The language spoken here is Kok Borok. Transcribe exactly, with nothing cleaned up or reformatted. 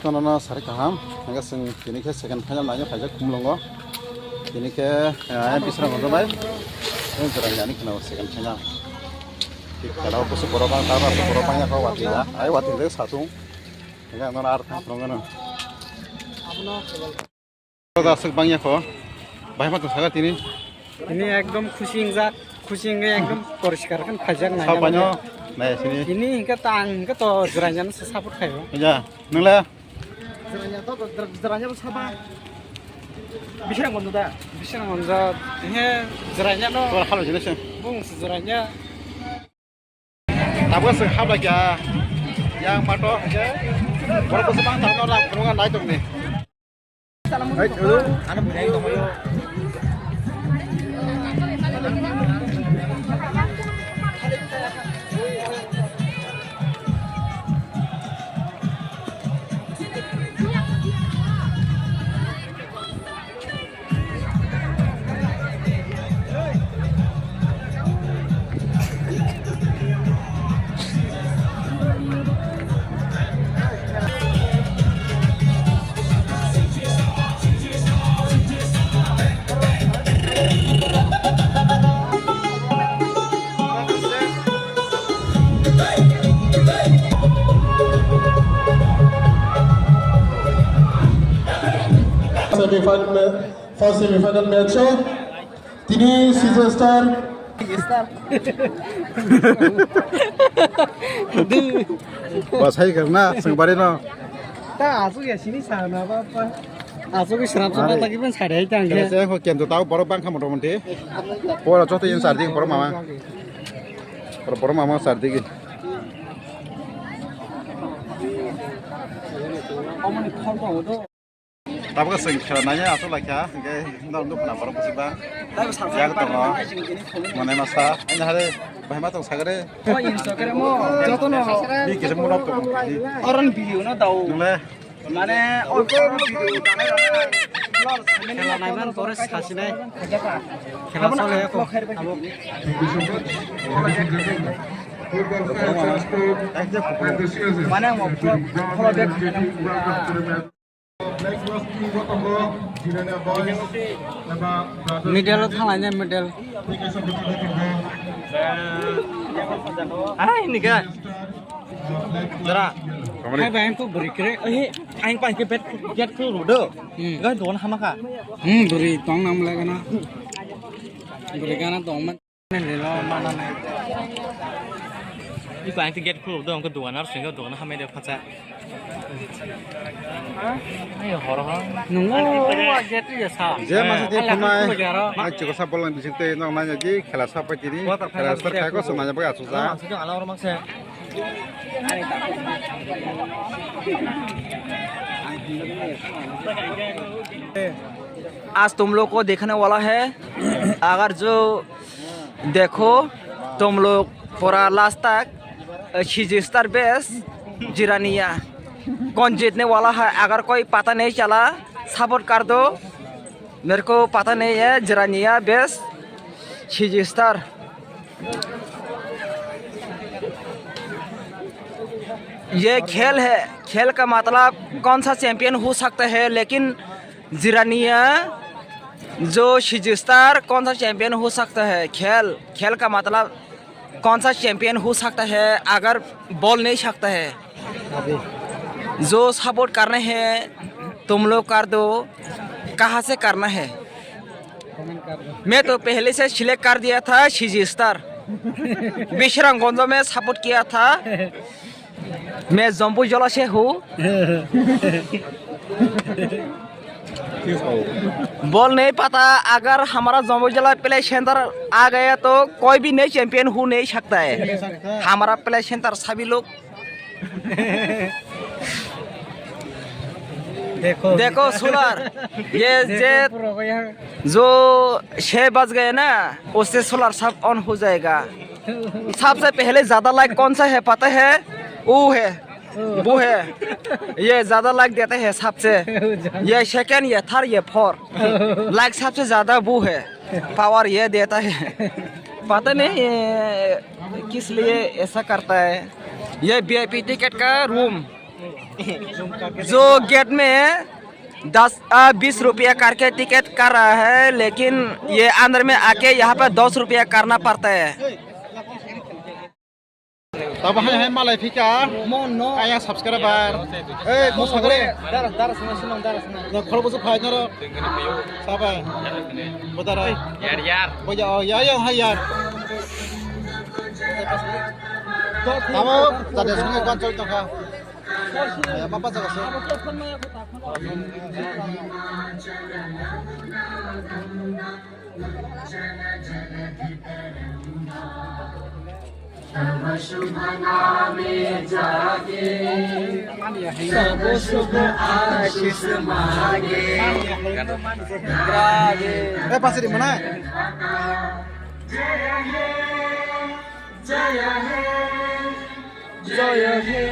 Nono sari kaham, hingke chwng tini khe second final naina phaijak Khumlungo. Tini khe, eh, Bisramganj bai. Chwng jora yani kheno second final. Tik khela o kusu borok ang, tara kusu borok ang ya kho wati ya. Ai wati le satung. Hingke nono ar thang phunukgano. Aswk bangya kho. Bahai ma tong saka tini. Ini ekdom khusi wngjak, khusi wngwi ekdom poriskar khe phaijak nai. Sao paino nai sini. Ini hingke ta ang hingke to jwrainani se support khaio. Ja, nwngle? Jwraina to, jwraina to saba. Bisrang Gonjo da? Bisrang Gonjo, he jwraina no. Tor halo jene se. Bung se jwraina. Tabuk se habla kya? Yang mato, borok bwswk bang tangno rang phunukna nai tongni. Hai, hello. Ano buinai tongbaio. Semifinal ma-, first semifinal match o tini Caesar Star. Ba sai karna sengbarino. Ta asuk ya sini sana apa apa. Asuk srap srap lagi pun sadai tang. Kira saya kok kian tu tahu borok bangkha motor monti. Pora joto yang sarding borok mama. Borok mama sarding. Tabuk chwng khela nai aswk lai kha, hwnkhe norok nukha borok bwswk ba yak tongo, mane masa ani hari bahai ma tong sagre. Jotono. Ni kisa murok tongo. Oron video no dao. Nungle. Mane oiko video dao. Khela naiman pore sasinai. Khela sole ko. Mane mo polo, polo de. Middle o thanglaina middle. Ai, ni ga. Dara. Hai bai, ang kok beri kere. Eh, ang pai ke bet, get ku rudo. Hmm. Ga don hama ka. Hmm, beri tong nam lagi na. Beri kana tong man. Iko ang gate khuluk do, ang dugan ar sengke dugan hamai de phacha. Ai hor hor. Nungo wa gate ya sa. Je masa je khumai. Ai chiko sa bolang bising te no manya ji khela sa pa tini. Khela sa kha ko sa manya ba asu sa. आज तुम लोग को दिखाने वाला है, अगर जो देखो तुम लोग पूरा लास्ट तक, अ, छह स्टार बेस जिरानिया कौन जीतने वाला है, अगर कोई पता नहीं चला, सपोर्ट कर दो। मेरे को पता नहीं है, जिरानिया बेस छह स्टार। ये खेल है, खेल का मतलब कौन सा चैंपियन हो सकता है, लेकिन जिरानिया जो छह स्टार कौन सा चैंपियन हो सकता है, खेल, खेल का मतलब कौन सा चैंपियन हो सकता है अगर बोल नहीं सकता है। जो सपोर्ट करना है तुम लोग कर दो, कहाँ से करना है? मैं तो पहले से सिलेक्ट कर दिया था छह स्टार। विश्रामगंज में सपोर्ट किया था। मैं जम्बू जला से हूँ। बोल नहीं पाता, अगर हमारा जम्बू जला प्ले सेंटर आ गया तो कोई भी नहीं चैंपियन हो नहीं सकता है। हमारा प्ले सेंटर सभी लोग देखो। देखो सोलर, ये देखो जे पूरा को यहाँ। जो छह बज गए ना, उससे सोलर सब ऑन हो जाएगा। सबसे पहले ज्यादा लाइक कौन सा है पता है? वो है, वो है। ये ज्यादा लाइक देते हैं सबसे। ये सेकंड, ये थर्ड, ये फोर। लाइक सबसे ज्यादा वो है। पावर ये देता है। पता नहीं ये किस लिए ऐसा करता है। ये वीआईपी टिकट का रूम। जो गेट में दस आ, बीस रुपया करके टिकट कर रहा है, लेकिन ये अंदर में आके यहाँ पे दस रुपया करना पड़ता है। Tabo hai hai malai phika. Mon no. Ayang subscriber. Hey, mo sagre. Dara, dara sina, sina, dara sina. Na khol busu phai noro. Sabai. Bodara. Yar, yar. Boya, oh, ya, ya, hai yar. Tamo, tadi sungai kan chol tongkha. Ya, papa jaga se. Eh, pasal di mana? Jaya he, Jaya he, Jaya he.